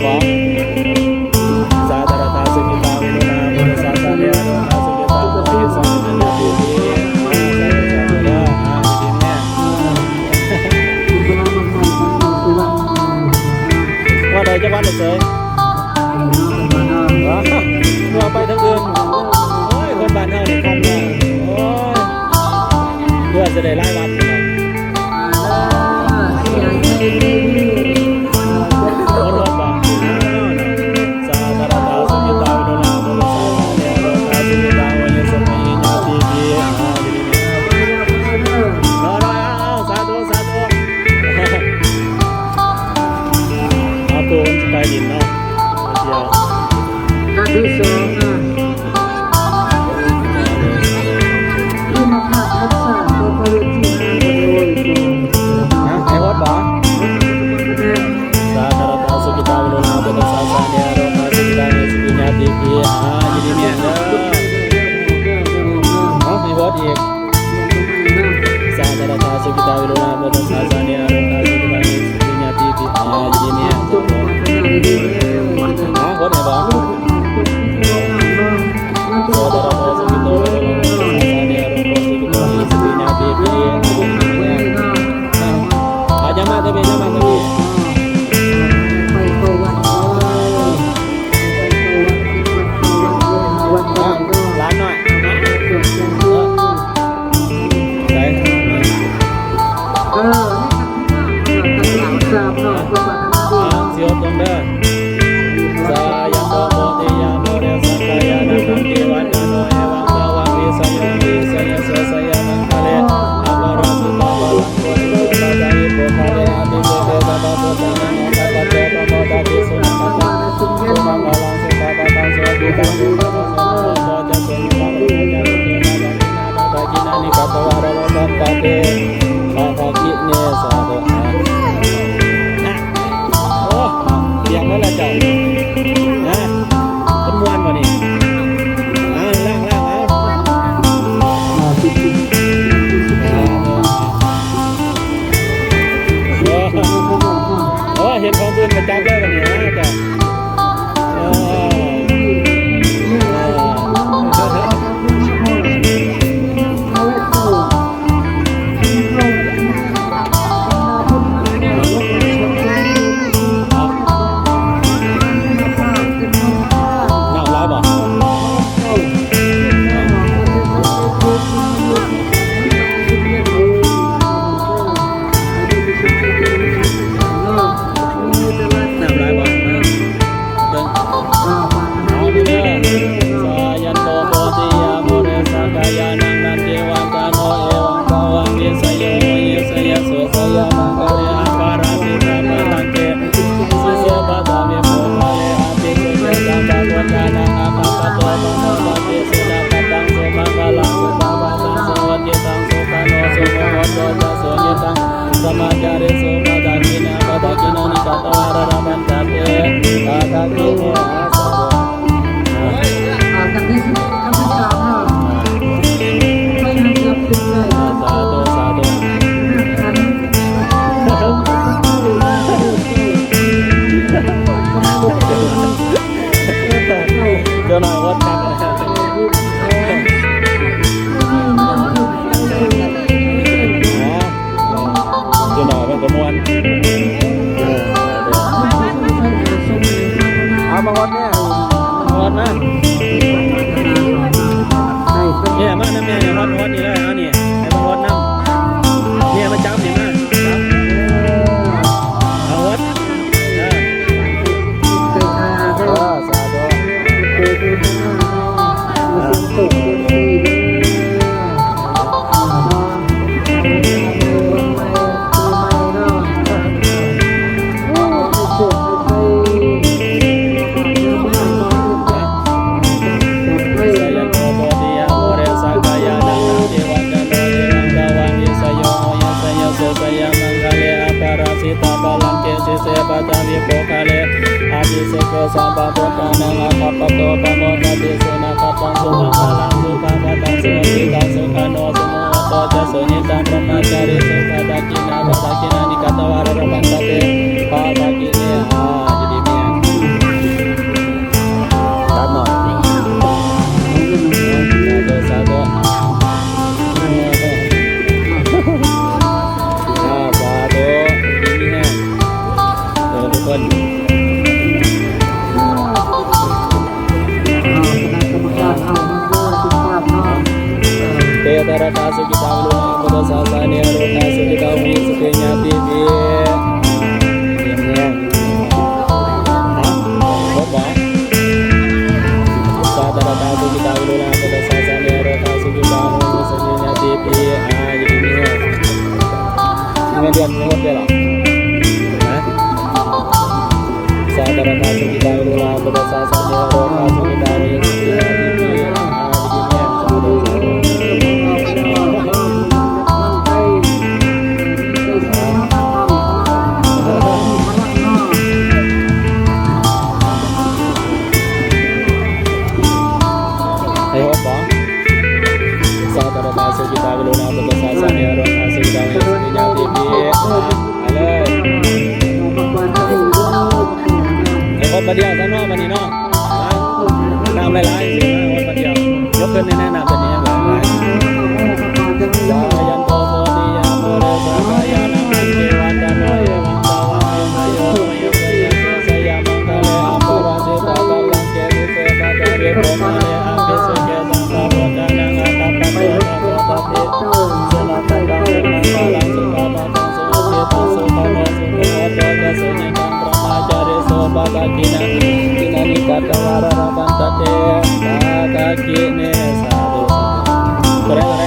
ສາທາລະຕາສຸກິຕາ ວິລຸລາ ພຸດທະສາສະເນ ອາໂລກາສຸກິຕາ ໂອເຍສະ ເປັນຍາຕິພີ ອາ ສາທຸ ສາທຸ ເດີ ອາ ດີໆ ແນ່ ວ່າໄດ້ຈັກວັນໄດ້ເສີຍ ວ່າໄປທາງອື່ນ ໂອ້ຍ ຄົນບ້ານເຮົານີ້ຄັນເນາະ ໂອ້ຍ ເພື່ອຈະໄດ້ຫຼາຍວັນເນາະ. ສາທາລະຕາສຸກິຕາ ວິລຸລາ ໂພຄະສາສະເນ ອາໂລກາສຸກິຕາ ໂອເຍສະ ເປັນຍາຕິພີ ອາ ດີໆ ແນ່ ສາທຸ ສາທຸ ອາ ໂຕມັນຊິໄປດິນເນາະ ໄປທ່ຽວ ອັນທີສອງນະ ຮະ ໃຫ້ຮອດບໍ່? ສາທາລະຕາສຸກິຕາ ວິລຸລາ ພຸດທະສາສະເນ ອາໂລກາສຸກິຕາ ເນ ສຸກິຍາຕິພີ ອາ ຢູ່ດີມີແຮງເດີ ເອົາ ໃຫ້ຮອດອີກ ສາທາລະຕາສຸກິຕາ ວິລຸລາ ພຸດທະສາສະເນ ອາໂລກາສຸກິຕາ ເນ ສຸກິຍາຕິພີ ອາ ຢູ່ດີມີແຮງ ເອົາ ຮອດໃຫ້ບໍ່? ສາທາລະຕາສຸກິຕາ ວິລຸລາ ພຸດທະສາສະເນ ອາໂລກາສຸກິຕາ ເນ ສຸກິຍາຕິພີ ອາ ຢ່າມາແຕ່ເວ ຢ່າມາແຕ່ເວ ຫຼານນ້ອຍ ໄດ້ ເອີ ອ່າ ຊິອົບລົມເດີ ສາຍັນໂຕໂພທິຍາ ໂມເດ ສັກກາຍານັງ ນັນທິວັດທະໂນ ເອວັງ ຕະວັງ ວິຊະໂຍ ວິຊະຍະໂສ ຊະຍະມັງຄະເລ ອະປະລາຊິຕາ ພະລັງ ໂກ ສຸໂຂ ປະທາວິ ໂພຄາເລ ອະພິເສເກ ສັບພະພຸດທານັງ ອາຄາປະໂຕ ປະໂມດາທິ ສຸນະຄະຕັງ ສຸມັງຄະລັງ ສຸພະພະຕັງ ສຸວັດທິຕັງ ສຸຂະໂນ ສຸໂຫໂຕ ຈະ ສຸນິທັງ ໂລກະຈາ ສຸເຂ ນາ ດາກິນາ ນາ ດາກິນາ ນິ ຄາຕະວາ ຣະ ລະ ພັນຕາເຕ ພະທັກກິເນ ສາທຸ ໂອ້ ຕຽມແລ້ວລະເຈົ້າ ຮະ ເພິ່ນມ່ວນບໍ່ນີ້? ເອົາ ລ້າງໆ ເອົາ ໂອ້ ເຫັນຂອງອື່ນກໍຈັບເລີຍບັດນີ້ ເຈົ້າ ເອີ ເອີ. ນ້ຳຫຼາຍບໍ່? ນ້ຳຫຼາຍບໍ່? ເບິ່ງ ສາຍັນໂຕໂພທິຍາ ໂມເດ ສັກກາຍານັງ ນັນທິວັດທະໂນ ເອວັງ ຕະວັງ ວິຊະໂຍ ວິຊະຍະໂສ ຊະຍະມັງຄະເລ ອະປະລາຊິຕາ ພະລັງເກ ສິເສ ປະທາວິ ໂພຄາເລ ອະພິເສເກ ສັບພະພຸດທານັງ ອາຄາປະໂຕ ປະໂມດາທິ ສຸນະຄະຕັງ ສຸມັງຄະລັງ ສຸພະພະຕັງ ສຸວັດທິຕັງ ສຸຂະໂນ ສຸໂຫໂຕ ຈະ ສຸນິທັງ ສະມາຈາຣິ ສຸ ປະທັກກິນາ ປະທັກກິນາ ນິ ຄາຕະວາ ຣະ ລະ ພັນຕາເຕ ປະທັກກິເນ ອາ ສາທຸ ສາທຸ ສາທຸ ເຈົ້າໜ້າຍວັດ ເຈົ້າໜ້າຍມັນກໍມ່ວນ ເອົາມາຮອດແມ່ ຮອດມາ ແມ່ມານຳແມ່ ຮອດ ຮອດນີ້ເລີຍ ເອົານີ້ ໃຫ້ມັນຮອດນຳ ແມ່ມາຈັບນີ້ ມາຈັບ ເອົາຮອດ ເອີ ເອີ ສາທຸ ສະຍັນໂຕໂພທິຍາ ໂມເດ ສັກກາຍານັງ ນັນທິວັດທະໂນ ເອວັງ ຕະວັງ ວິຊະໂຍ ວິຊະຍະໂສ ຊະຍະມັງຄະເລ ອະປະລາຊິຕາ ພະລັງເກ ສິເສ ປະທາວິ ໂພຄາເລ ອະພິເສເກ ສັບພະພຸດທານັງ ອາຄາປະໂຕ ປະໂມດາທິ ສຸນະຄະຕັງ ສຸມັງຄະລັງ ສຸພະພະຕັງ ສຸວັດທິຕັງ ສຸຂະໂນ ສຸໂຫໂຕ ຈະ ສຸນິທັງ ບຣະມະຈາຣິ ສຸ ປະທັກກິນາ ປະທັກກິນາ ນິ ຄາຕະວາ ຣະ ລະ ພັນຕາເຕ ພະທັກກິເນ ອາ ຢູ່ດີມີແຮງ ສາທຸ ກິດຕັງ ໂລນາ ພຸດທະສາສະເນ ໂລກາ ສຸກິດຕັງ ວິສຸດທິຍາຕິປິ ເຫັນບໍ່? ສາທາລະກາ ສຸກິດຕັງ ໂລນາ ພຸດທະສາສະເນ ໂລກາ ສຸກິດຕັງ ວິສຸດທິຍາຕິປິ ອາ ຢູ່ດີມີແຮງ ເງິນເດືອນມີຫົດເດ້ລະ ສາທາລະກາ ສຸກິດຕັງ ໂລນາ ພຸດທະສາສະເນ ໂລກາ ສຸກິດຕັງ ວິສຸດທິຍາຕິປິ ອາ ຢູ່ດີມີແຮງ ສາທຸ ສາທຸ ໃຫ້ຮອດບໍ່? ສາທາລະກາ ສຸກິດຕັງ ໂລນາ ພຸດທະສາສະເນ ໂລກາ ສຸກິດຕັງ ວິສຸດທິຍາຕິປິ ອາ ໄປເລີຍ ໃຫ້ຮອດບາດດຽວຊະເນາະ ບາດນີ້ເນາະ ນາມຫຼາຍໆ ຊິມາຮອດບາດດຽວ ຍົກຂຶ້ນແນ່ໆ ນາມຕົວນີ້ຍັງຫຼາຍໆ ສາຍັນໂຕໂພຕິຍາ ມູເລ ສາຄາຍາ ນະມັນ ເກວັນຕະນາ ເອວັງ ສາວັງ ເອສະໂຍ ໂຍ ໂຍ ໂຍ ໂຍ ຊະຍະມັງຄະເລ ອະປະຣາຊິຕາ ບັນລັງເກ ເສປະທະວິໂພມະເລ ອະພິເສເກ ສັງກາໂລຈະນັງ ອາກາປັນໂຕ ທາໂທ ທາທິ ສຸນະຕັນຕັງ ເສນະມະລັງ ສຸຂະມະຕັງ ສຸອາຊີຕະ ສຸຂະໂນ ສຸຂະໂຫຕຸ ຈະສຸນິຕັງ ບະມະຈາຣິສຸ ປະທັກຂິນາ ທິນນານິ ກັດຖະວາ ລະລະພັນຕະເຕ ປະທັກຂິເນ ສາທຸ ສາທຸ ຕົວໃດ ຕົວໃດ?